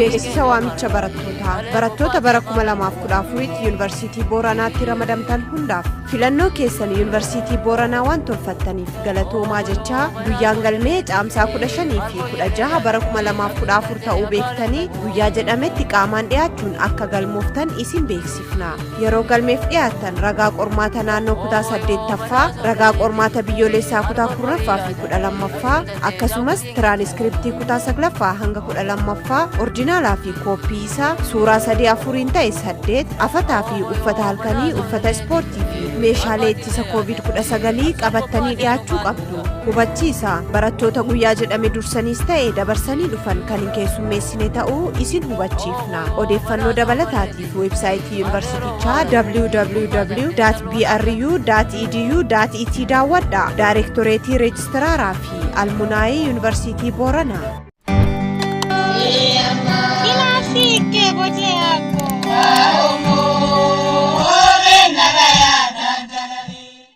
Beeksisa waamicha barattootaa. Barattoota bara 2014tti Yuunivarsiitii Booranaatti ramadamtan hundaaf, filannoo keessan Yuunivarsiitii Booranaa waan tolfattaniif galatoomaa jechaa, guyyaan galmee Caamsaa 15 fi 16 bara 2014 ta'uu beektanii guyyaa jedhametti qaamaan dhiyaachuun akka galmooftan isin beeksifna. Yeroo galmeef dhiyaattan ragaa qormaata naannoo kutaa 8ffaa, ragaa qormaata biyyoolessaa kutaa 10ffaa fi 12ffaa, akkasumas tiraaniskiriptii kutaa 9ffaa hanga 12ffaa orjinaalaa fi kooppii isaa suuraa sadii afuriin ta'e 8, afataa fi uffata halkanii, uffata ispoortii fi meeshaalee ittisa COVID-19 qabattanii dhiyaachuu qabdu. Hubachiisa! Barattoota guyyaa jedhame dursaniis ta'e dabarsanii dhufan kan hin keessummeessine ta'uu isin hubachiifna. Odeeffannoo dabalataatiif weebsaayitii yuunivarsiitichaa www.bru.edu.et daawwadhaa. Daayirektoreetii Reejistiraaraa fi Almunaayii Yuunivarsiitii Booranaa.